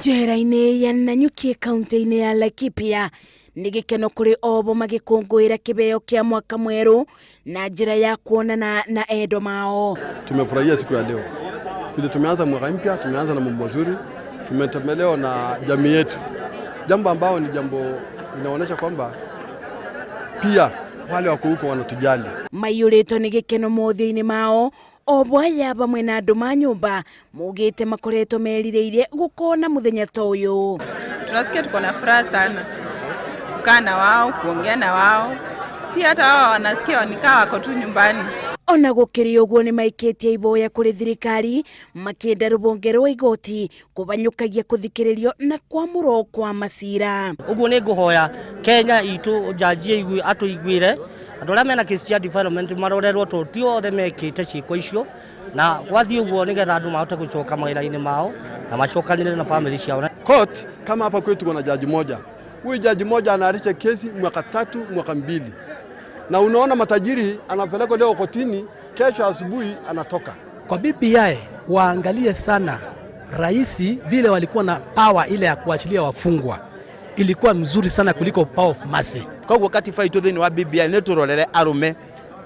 Njera-inĩ ya Nanyuki kaunti-inĩ ya Laikipia nĩ gĩkeno kũrĩ obo magĩkũngũĩra kĩbeo kĩa mwaka mwerũ na njĩra ya kuonana na endwa mao. Tumefurahia siku ya leo vile tumeanza mwaka mpya, tumeanza na mambo mazuri, tumetembelewa na jamii yetu, jambo ambao ni jambo inaonyesha kwamba pia wale wako huko wanatujali. Maiyũrĩtwo nĩ gĩkeno mothiũ-inĩ mao obo aya vamwe na andũ ma nyũmba maugĩte makoretwo merirĩirie gũkona mũthenya ta ũyũ. Tunasikia tuko na furaha sana kukaa na wao, kuongea na wao, pia hata wao wanasikia ni kaa wako tu nyumbani. Ona gũkĩrĩ ũguo nĩ maikĩtie iboya kũrĩ thirikari makĩenda rũhonge rwa igoti kũbanyũkagia kũthikĩrĩrio na kwamũrwo kwa macira. Ũguo nĩ ngũhoya Kenya itũ jaji atũiguĩre andũ arĩa mena kesi cia defilement marorerwo tondũ ti othe mekĩte ciĩko icio na gwathiĩ ũguo nĩgetha andũ mahote gũcoka mawĩra-inĩ mao na macokanĩrĩre na family ciao. Court kama hapa kwetu kuna jaji moja, huyu jaji moja anaahirisha kesi mwaka 3 mwaka 2, na unaona matajiri anapelekwa leo kotini, kesho asubuhi anatoka. Kwa BBI waangalie sana raisi vile walikuwa na power ile ya kuachilia wafungwa ilikuwa mzuri sana kuliko power of mercy. Koguo katiba itũ thĩinĩ wa BBI nĩ tũrorere arũme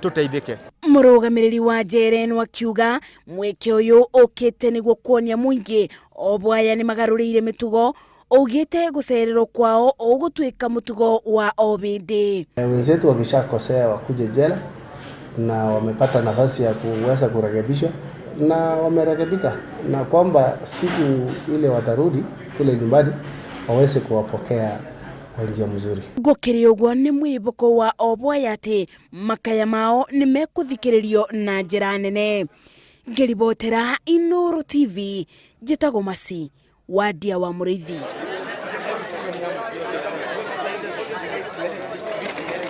tũteithĩke. Mũrũgamĩrĩri wa njera ĩno akiuga mweke ũyũ ũkĩte nĩguo kuonia mũingĩ obo aya nĩ magarũrĩire mĩtugo augĩte gũcererwo kwao ũgũtuĩka mũtugo wa o hĩndĩ. Wenzetu wakishakosea wakuje jela na wamepata nafasi ya kuweza kurekebishwa na wamerekebika, na kwamba siku ile watarudi kule nyumbani waweze kuwapokea kwa njia mzuri. Gũkĩrĩ ũguo nĩ mwĩboko wa obo aya atĩ makaya mao nĩ mekũthikĩrĩrio na njĩra nene. Ngĩribotera Inooro TV njĩtagwo Masi Wadia wa Mũrĩithi.